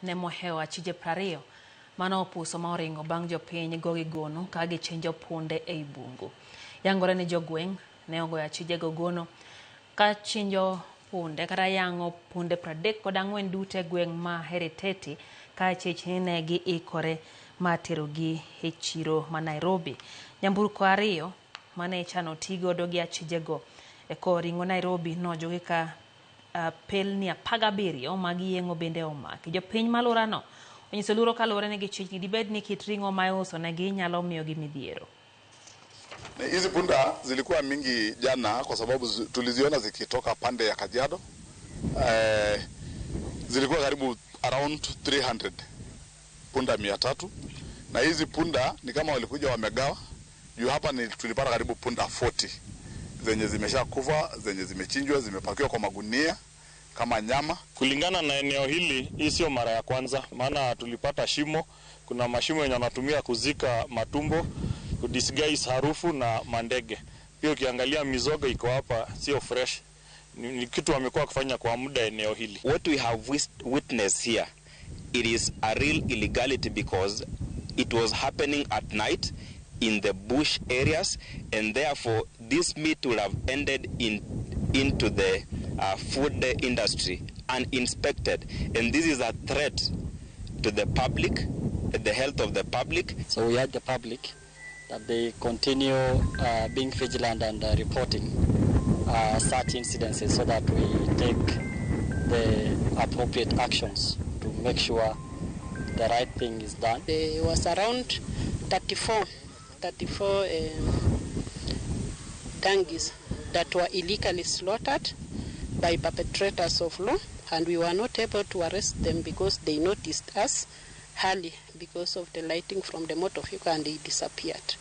ne mohewo achije 20 mane opuso ma oringo bang' jopiny gogi gono ka gichinjo punde ei bungu. Yangore ni jogweng' ne ogoyo achije go gono ka chinjo punde kata yang'o punde 34 duto e gweng' ma Heriteti ka chich ni ne giikore mar terogi e chiro ma Nairobi. Nyamburko 2 mane ichano tigodo gi achijego e kor ring'o Nairobi nojugi ka pelni 17 mag yeng'o bende omaki. Jopiny ma alworano onyiso luoro kaluwore ni gichich ni dibed ni kit ring'o ma iuso negi nyalo miyogi midhiero. Hizi punda zilikuwa mingi jana kwa sababu tuliziona zikitoka pande ya Kajiado. Zilikuwa karibu around 300 punda 300, na hizi punda ni kama walikuja wamegawa. Juu hapa ni tulipata karibu punda 40 zenye zimeshakufa, zenye zimechinjwa, zimepakiwa kwa magunia kama nyama. Kulingana na eneo hili, hii sio mara ya kwanza, maana tulipata shimo. Kuna mashimo yenye wanatumia kuzika matumbo, kudisguise harufu na mandege. Pia ukiangalia mizoga iko hapa sio fresh. Ni kitu wamekuwa wakifanya kwa muda eneo hili. What we have witnessed here, it is a real illegality because it was happening at night in the bush areas, and therefore this meat would have ended into the food industry uninspected, and this is a threat to the public, the health of the public. So we urge the public that they continue being vigilant and reporting such incidences so that we take the appropriate actions to make sure the right thing is done. There was around 34 donkeys that were illegally slaughtered by perpetrators of law, and we were not able to arrest them because they noticed us early because of the lighting from the motor vehicle, and they disappeared.